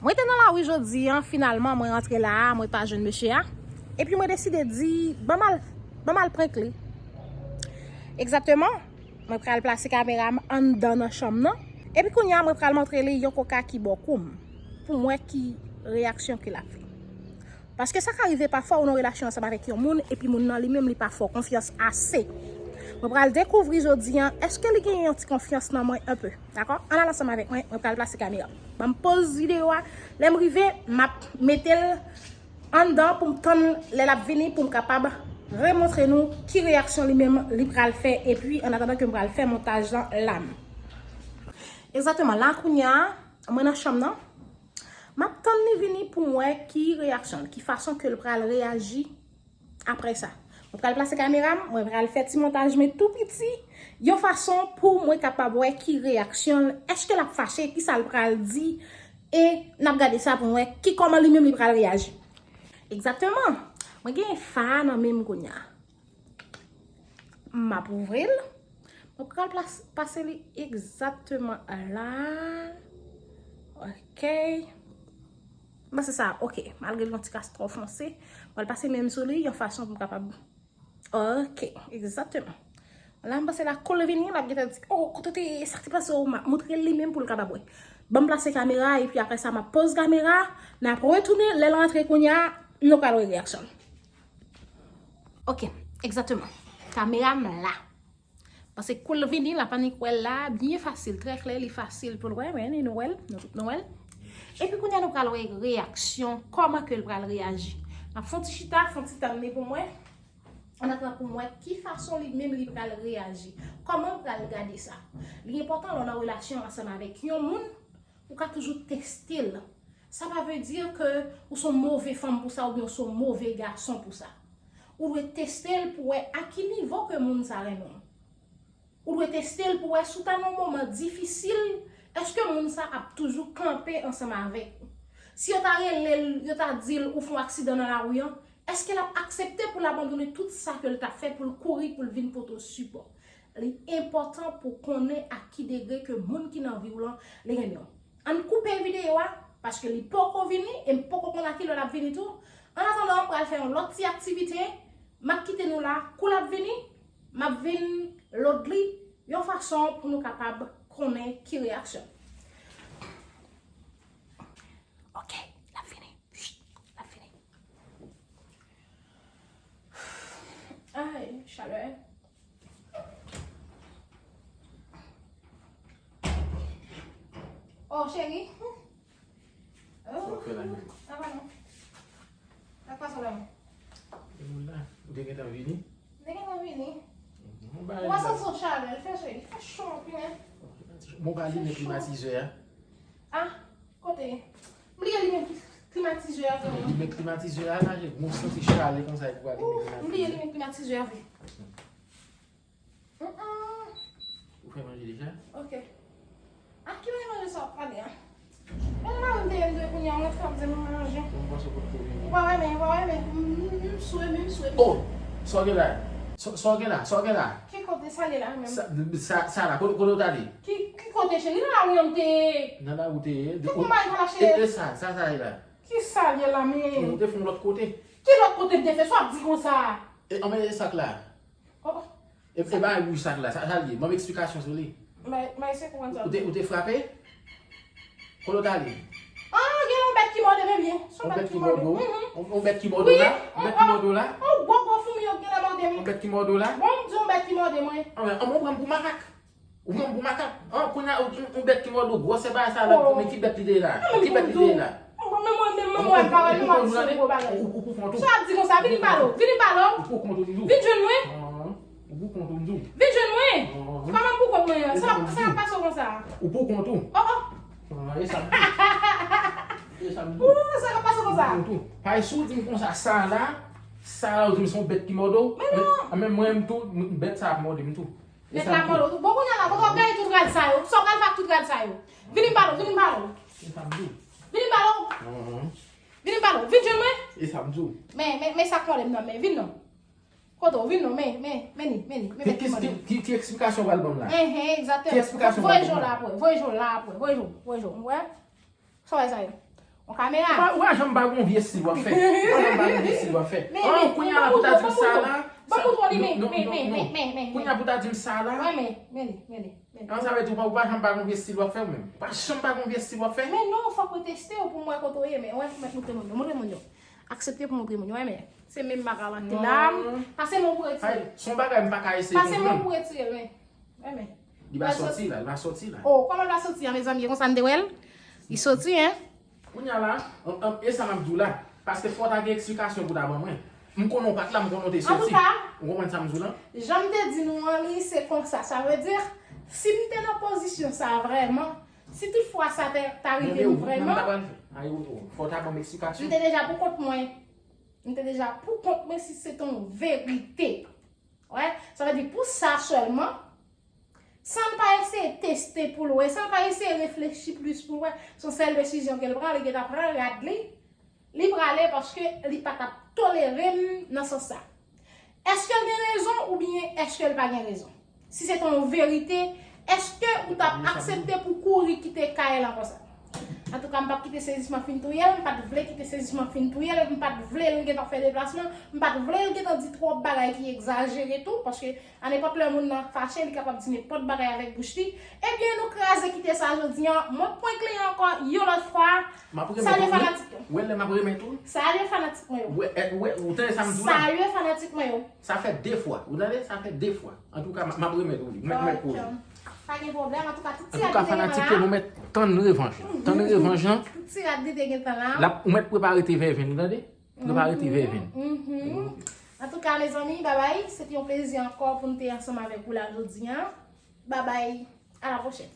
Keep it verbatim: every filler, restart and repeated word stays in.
Mwen te nan lari jodi a, finalman mwen rantre la a, mwen pa jwenn mesye a. Epi mwen deside di, ban m al, ban m al prank li. Egzakteman, mwen pral plase kamera m anndan nan chanm nan. Epi kounye a mwen pral montre li yon koka ki bò kou m. Pou m wè ki reyaksyon ke l ap fè. Paske sa ka rive pafwa ou nan relasyon ansanm avèk yon moun epi moun nan li menm li pa fè w konfyans ase. Mwen pral dekouvri jodi a, èske li gen yon ti konfyans nan mwen enpe. Dakò? Ann al ansanm avèk mwen, mwen pral plase kamera m. Ban m poz videyo a, lè m rive, m ap mete l anndan pou m tann lè l ap vini pou m kapab remontre nou ki reyaksyon li menm li pral fè epi an atandan ke m pral fè montaj lan la menm. Egzakteman, la kounye a, mwen nan chanm nan. M ap tann li vini pou m wè ki reyaksyon l, ki fason ke l pral reyaji apre sa. Mwen pral plase kamera m, mwen pral fè ti montaj mwen tou piti, yon fason pou mwen kapab wè ki reyaksyon l, èske l ap fache, ki sa l pral di, e n ap gade sa pou m wè ki kòman li menm li pral reyaji. Egzakteman, mwen gen fa nan men m kounye a. M ap ouvri l. Mwen pral plas- pase li egzakteman la. Ok. Mwen se sa, ok. Malgre l yon ti kas twò fonse, mwen pral pase men m sou li yon fason pou m kapab. Ok, egzakteman. La m panse la kou l vini, l ap gentan di, oh, kote w te ye, sa k te pase w, m ap montre l li menm pou l kapab wè. Ban m plase kamera, epi apre sa, m ap poz kamera, n ap retounen, lè l rantre kounye a, nou pral wè reyaksyon l. Ok, egzakteman. Kamera m la. Paske kou l vini, l ap annik wè l la, byen fasil, trè klè, li fasil pou l wè, men nou wè l, nou tout nou wè l. Epi kounye a nou pral wè reyaksyon, kòman ke l pral reyaji. M ap fè yon ti chita, fè yon ti tann li pou mwen. Annatandan pou mwen, ki fason li menm li pral reyaji? Kòman l pral gade sa? Li enpòtan lè w nan relasyon ansanm avèk yon moun, ou ka toujou teste l. Sa pa vle di ke ou se yon move fanm pou sa oubyen ou se yon move gason pou sa. Ou dwe teste l pou wè a ki nivo ke moun sa renmen w. Ou dwe teste l pou wè si w ta nan yon moman difisil, èske moun sa ap toujou kanpe ansanm avèk ou? Si yo ta rele l, yo ta di l ou fè yon aksidan nan lari an, èske l ap aksepte pou l abandone tout sa ke l t ap fè pou l kouri pou l vin pote w sipò? Li enpòtan pou w konnen a ki degre ke moun ki nan vi w lan, li renmen w. Ann koupe videyo a, paske li poko vini, e m poko konn a ki lè l ap vini tou. Annatandan, m pral fè yon lòt ti aktivite, m ap kite nou la, kou l ap vini, m ap vin lòd li, yon fason pou nou kapab konnen ki reyaksyon. Ok, l ap vini. L ap vini. Ay, chalè. Oh, cheri. Sa w fè la menm? Sa va non? Sa k pase w la menm? E moun la, ou te gentan vini? M te gentan vini. Ou pa santi yon chalè, l fè cho, l fè cho anpil, hein. Bon, pa limen klimatizè a. Ah, kote? M bliye limen klimatizè a tou. Limen klimatizè a la, bon, santi chalè konsa, e pou pa limen klimatizè a. M bliye limen klimatizè a vre. Mm, mm. Ou fè manje deja? Ok. A ki manje manje sa w ap pale a? E la m te ye m dwe kounye a, mwen fè ap di m manje. Bon, m panse w potko vini. Ou pa renmen, ou pa renmen. M, m, m sou, m sou. Oh! Sa w gen la? Sa, sa w gen la? Sa w gen la? Ki kote sa ye la menm? Sa, sa, sa la, kote, kote w t ale? Ki, ki kote cheri? Nan lari an m te ye. Nan lari w te ye? Ki konpayi sa la cheri? E, e sa, sa, sa ye la? Ki sa l ye la menm? Ou te fè yon lòt kote. Ki lòt kote m te fè? Sa w ap di konsa? E, anmède sa k la. Oh, oh. E, e bagay wouj sa k la, sa, sa l ye? Ban m eksplikasyon sou li. May, may se pou konn sa. Ou te, ou te frape? Kote w t ale? Ah, gen yon bèt ki mòde m, ebyen. Se yon bèt ki mòde w? Mhm. Yon, yon bèt ki mòde w la? Yon bèt ki mòde w la? Yon gwo, gwo foumi yo ki genlè mòde m. Yon bèt ki mòde w la? Bon, m di yon bèt ki mòde mwen. Anmè, anmè, ou pran m pou makak? Ou pran m pou makak? An, kounye a, yon, yon bèt ki mòde w, gwosè bagay sa la, men ki bèt li te ye la? Ki bèt li te ye la? Mwen, mwen, mwen, mwen, mwen, pa wè, mwen, mwen, mwen, gwo bagay. Ou, ou pou kont ou. Sa w ap di konsa? Vini m pale w, vini m pale w. Ou pou kont ou, m di w. Vin jwenn mwen. Ou pou kont ou, m di w. Vin jwenn mwen. Kòman m pou kont mwen an? Sa, sa k ap pase w konsa? Ou pou kont ou. Oh, oh. E sa m di w. E sa m di w. Sa k ap pase w konsa? Ou pou kont ou. Paske si w di m konsa, sa la, sa la, ou di m se yon bèt ki mòde w. Men non. Men mwen menm tou, bèt sa ap mòde m tou. Bèt la mòde w tou. Bon, kounye a la, kote w ap gaye tout rad sa yo? Sa w pral fè ak tout rad sa yo? Vini m pale w, vini m pale w. E sa m di w. Vini m pale w. Vini m pale w. Vin jwenn mwen. E sa m di w. Men, men, men sa k mòde m nan, men vin non. Kote w, vin non, men, men, men li, men li, men bèt ki mòde m. Ki, ki, ki eksplikasyon w pral ban m la? Enhen, egzakteman. Ki eksplikasyon w pral ban m la? Voye je w la apre, voye je w la apre, voye je w, voye je w, ou wè? Sa w wè sa ye? Yon kamera. Ou pa janm pa gon vye stil w ap fè. Ou pa janm pa gon vye stil w ap fè. An, kounye a la pou ta di m sa la. Ban m kontwole, men, men, men, men, men, men. Kounye a pou ta di m sa la. Wè, men, men, men, men. An, sa vle di ou pa, ou pa janm pa gon vye stil w ap fè ou menm. Ou pa janm pa gon vye stil w ap fè. Men non, fòk mwen teste w pou m wè kote w ye, men. Wè, mèt montre moun yo. Montre moun yo. Aksepte pou montre moun yo, wè, men. Se menm bagay la ki la. Pase men w pou retire. Se yon bagay m pa ka eseye konprann. Pase men w pou retire l, men. Wè, men. Li va sòti la, li va sòti la. Oh, kòman l va sòti a, mezanmi? E konsa n te wè l? Li sòti, en. Kounye a la, an, an, e sa m ap di w la. Paske fò w ta gen eksplikasyon pou w ta ban mwen. M konnen w pa t la, m konnen w te soti. Antouka, ou konprann sa m di w lan? Jan m te di nou an, li se konsa. Sa vle di, si m te nan pozisyon sa vrèman, si toutfwa sa te, ta rive m vrèman, fò w ta ban m eksplikasyon. M te deja pou kont mwen. M te deja pou kont mwen si se te yon verite. Wè, sa vle di pou sa sèlman, san l pa eseye teste pou l wè, san l pa eseye reflechi plis pou l wè, se yon sèl desizyon ke l pran, li gentan pran rad li, li prale paske li pa t ap tolere m nan sans sa. Èske l gen rezon oubyen èske l pa gen rezon? Si se te yon verite, èske ou t ap aksepte pou kouri kite kay lan konsa? Antouka, m p ap kite sezisman fin touye l, m pa t vle kite sezisman fin touye l, m pa t vle l gentan fè deplasman, m pa t vle l gentan di twòp bagay ki egzajere tou, paske a nenpòt lè moun nan fache, li kapab di nenpòt bagay avèk bouch li. Ebyen, nou kraze kite sa jodi an, mwen pran kleren ankò yon lòt fwa. M ap remèt ou, wi. Salye fanatik yo. Ou wè lè m ap remèt ou? Salye fanatik mwen yo. Ou wè, ou wè, ou tande sa m di w la? Salye fanatik mwen yo. Sa fè de fwa. Ou tande? Sa fè de fwa. Antouka, m ap, m ap remèt ou li. M ap remèt pou ou li. Pa gen pwoblèm. Antouka, tout ti rad li te gentan la. Antouka, fanatik yo, nou mèt tann revanj lan. Tann revanj lan. Tout ti rad li te gentan la. L ap, ou mèt prepare te vèvenn, ou tande? Prepare ti vèvenn. Antouka, mezanmi, babay. Se te yon plezi ankò pou n te ansanm avèk ou la jodi a. Babay. A la pwochèn.